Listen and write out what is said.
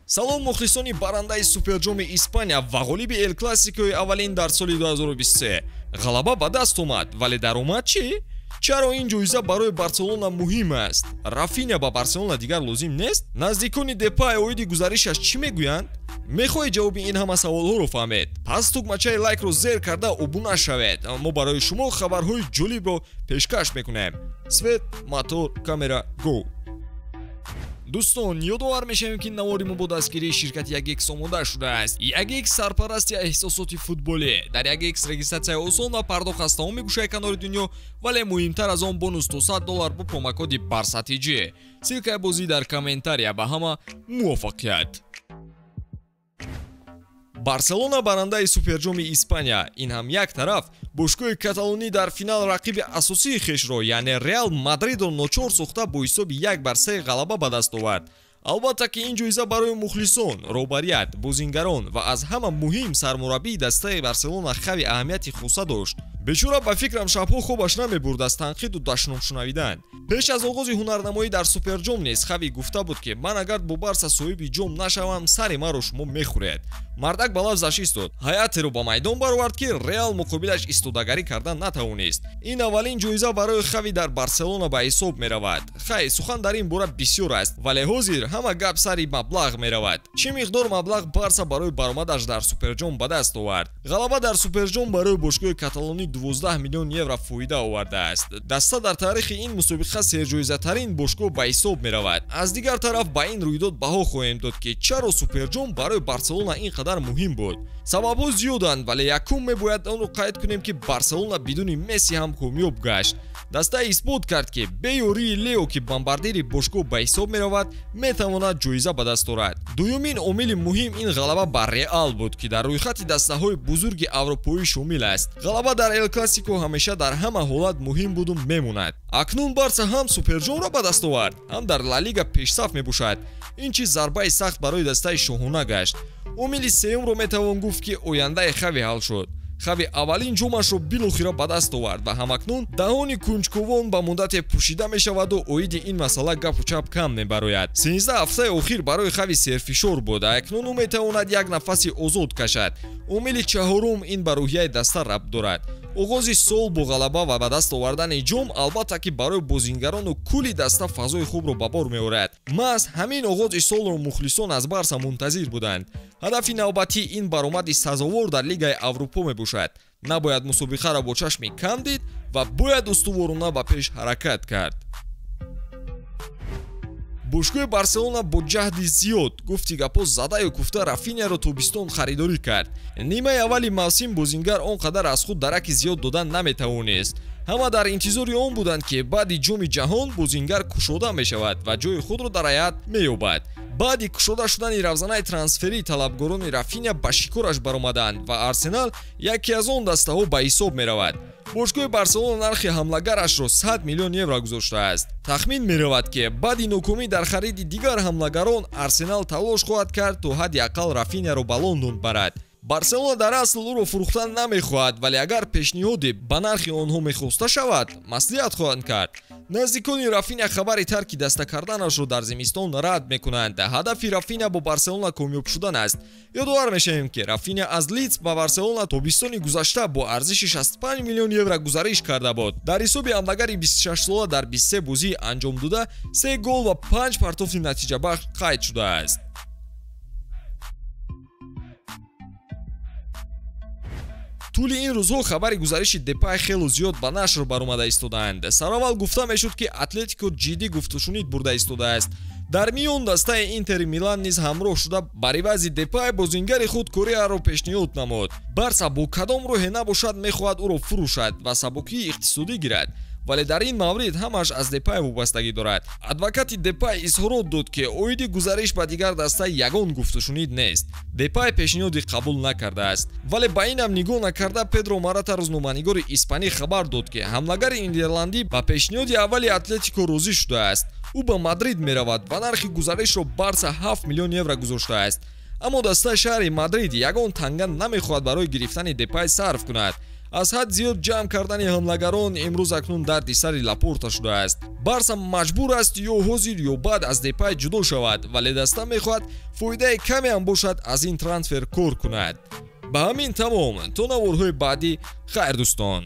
Салом мухлисони барандаи Суперҷоми Испания ва ғолиби Эл Классикои аввалин дар соли 2023. Ғалаба ба даст омад, вале даромад чӣ? Чаро ин ҷоиза барои Барселона муҳим аст? Рафиня ба Барселона дигар лозим нест? Наздикони Депай оиди гузаришаш чӣ мегӯянд? Мехоҳед ҷавоби ин ҳама саволҳоро фаҳмед? Пас тугмачаи лайкро зер карда обуна шавед. Мо барои шумо хабарҳои ҷолибро пешкаш мекунем. Свет, мотор, камера, го! Дӯстон, ёдовар мешавем, ки навори мо бо дастгирии ширкати Ягекс омода шудааст. Ягекс сарпарасти эҳсосоти футболӣ. Дар Ягекс регистратсияи осон ва пардохт аз тамоми гӯшаи канори дунё, вале муҳимтар аз он бонус то $100 бо промокоди BARSATJ. Ссылкаи бозӣ дар комментария. Ба ҳама муваффақият! Барселона барандаи Суперҷоми Испания. Ин ҳам як тараф, бошгоҳи каталонӣ дар финал рақиби асосии хешро, яъне Реал Мадридро ночор сохта бо ҳисоби 1-3 ғалаба ба даст овард. Албатта ки ин ҷоиза барои мухлисон, роҳбарият, бозингарон ва аз ҳама муҳим сармураббии дастаи Барселона Хави аҳамияти хоса дошт. Бечора ба фикрам шабҳо хобаш намебурд аз танқиду дашномшунавидан. Пеш аз оғози ҳунарнамоӣ дар Суперҷом низ Хави гуфта буд, ки ман агар бо Барса соҳиби ҷом нашавам, сари маро шумо мехӯред. Мардак ба лафзаш истод. Ҳайатеро ба майдон баровард, ки Реал муқобилаш истодагарӣ карда натавонист. Ин аввалин ҷоиза барои Хави дар Барселона ба ҳисоб меравад. Хай, сухан дар ин бора бисёр аст, вале ҳозир ҳама гап сари маблағ меравад. Чӣ миқдор маблағ Барса барои баромадаш дар Суперҷом ба даст овард? Ғалаба дар Суперҷом барои бошгоҳи каталонӣ 12 миллион евро фоида овардааст. Даста дар таърихи ин мусобиқа серҷоизатарин бошгоҳ ба ҳисоб меравад. Аз дигар тараф ба ин рӯйдод баҳо хоҳем дод, ки чаро Суперҷом барои Барселона ин қадар муҳим буд. Сабабҳо зиёданд, вале якум мебояд онро қайд кунем, ки Барселона бидуни Месси ҳам комёб гашт. Даста исбот кард, ки бе ёрии Лео, ки бомбардири бошгоҳ ба ҳисоб меравад, метавонад ҷоиза ба даст орад. Дуюмин омили муҳим ин ғалаба бар Реал буд, ки дар рӯйхати дастаҳои бузурги аврупоӣ шомил аст. Ғалаба дар Эл Классико ҳамеша дар ҳама ҳолат муҳим буду мемонад. Акнун Барса ҳам Суперҷомро ба даст овард, ҳам дар Ла Лига пешсаф мебошад. Ин чиз зарбаи сахт барои дастаи шоҳона гашт. Омили сеюмро метавон гуфт, ки ояндаи Хави ҳал шуд. Хави аввалин ҷомашро билохира ба даст овард ва ҳамакнун даҳони кунҷковон ба муддате пӯшида мешаваду оиди ин масъала гапу чап кам мебарояд. 13 ҳафтаи охир барои Хави серфишор буд, акнун ӯ метавонад як нафаси озод кашад. Омили чаҳорум ин ба рӯҳияи даста рабт дорад. Оғози сол бо ғалаба ва ба даст овардани ҷом албатта ки барои бозингарону кулли даста фазои хубро ба бор меорад. Маҳз ҳамин оғози солро мухлисон аз Барса мунтазир буданд. Ҳадафи навбатӣ ин баромади сазовор дар Лигаи Аврупо мебошад. Набояд мусобиқаро бо чашми кам дид ва бояд устуворона ба пеш ҳаракат кард. Бошгоҳи Барселона бо ҷаҳди зиёд гуфти гапҳо задаю куфта Рафиняро тобистон харидорӣ кард. Нимаи аввали мавсим бозингар он қадар аз худ дараки зиёд додан наметавонист. Ҳама дар интизори он буданд, ки баъди ҷоми ҷаҳон бозингар кушода мешавад ва ҷои худро дар ҳайат меёбад. Баъди кушода шудани равзанаи трансферӣ талабгорони Рафиня ба шикораш баромаданд ва Арсенал яке аз он дастаҳо ба ҳисоб меравад. Бошгоҳи Барселона нархи ҳамлагарашро 100 миллион евро гузоштааст. Тахмин меравад, ки баъди нокомӣ дар хариди дигар ҳамлагарон Арсенал талош хоҳад кард то ҳадди ақал Рафиняро ба Лондон барад. Барселона дар асл ӯро фурӯхтан намехоҳад, вале агар пешниҳоде ба нархи онҳо мехоста шавад, маслиҳат хоҳанд кард. Наздикони Рафиня хабари тарки даста карданашро дар зимистон рад мекунанд. Ҳадафи Рафиня бо Барселона комёб шудан аст. Ёдовар мешавем, ки Рафиня аз Лидс ба Барселона тобистони гузашта бо арзиши 65 миллион евро гузариш карда буд. Дар ҳисоби ҳамлагари 26сола дар 23 бозии анҷом дода 3 гол ва 5 партофти натиҷабахш қайд шудааст. Тӯли ин рӯзҳо хабари гузариши Депай хело зиёд ба нашр баромада истодаанд. Сараввал гуфта мешуд, ки Атлетико ҷиддӣ гуфтушунид бурда истодааст. Дар миён дастаи Интери Милан низ ҳамроҳ шуда бар ивази Депай бозингари худ Кореяро пешниҳод намуд. Барса бо кадом роҳе набошад мехоҳад ӯро фурӯшад ва сабукии иқтисодӣ гирад. Вале дар ин маврид ҳамаш аз Депай вобастагӣ дорад. Адвокати Депай изҳорот дод, ки оиди гузариш ба дигар даста ягон гуфтушунид нест. Депай пешниҳоди қабул накардааст. Вале ба инам нигоҳ накарда Педро Марата рӯзноманигори испанӣ хабар дод, ки ҳамлагари нидерландӣ ба пешниҳоди аввали Атлетико розӣ шудааст. Ӯ ба Мадрид меравад ва нархи гузаришро Барса 7 миллион евро гузоштааст. Аммо дастаи шаҳри Мадрид ягон танга намехоҳад барои гирифтани Депай сарф кунад. Аз ҳад зиёд ҷамъ кардани ҳамлагарон имрӯз акнун дарди сари Лапорта шудааст. Барса маҷбур аст ё ҳозир, ё баъд аз Депай ҷудо шавад, вале даста мехоҳад фоидаи каме ҳам бошад аз ин трансфер кор кунад. Ба ҳамин тамом. То наворҳои баъдӣ, хайр, дӯстон.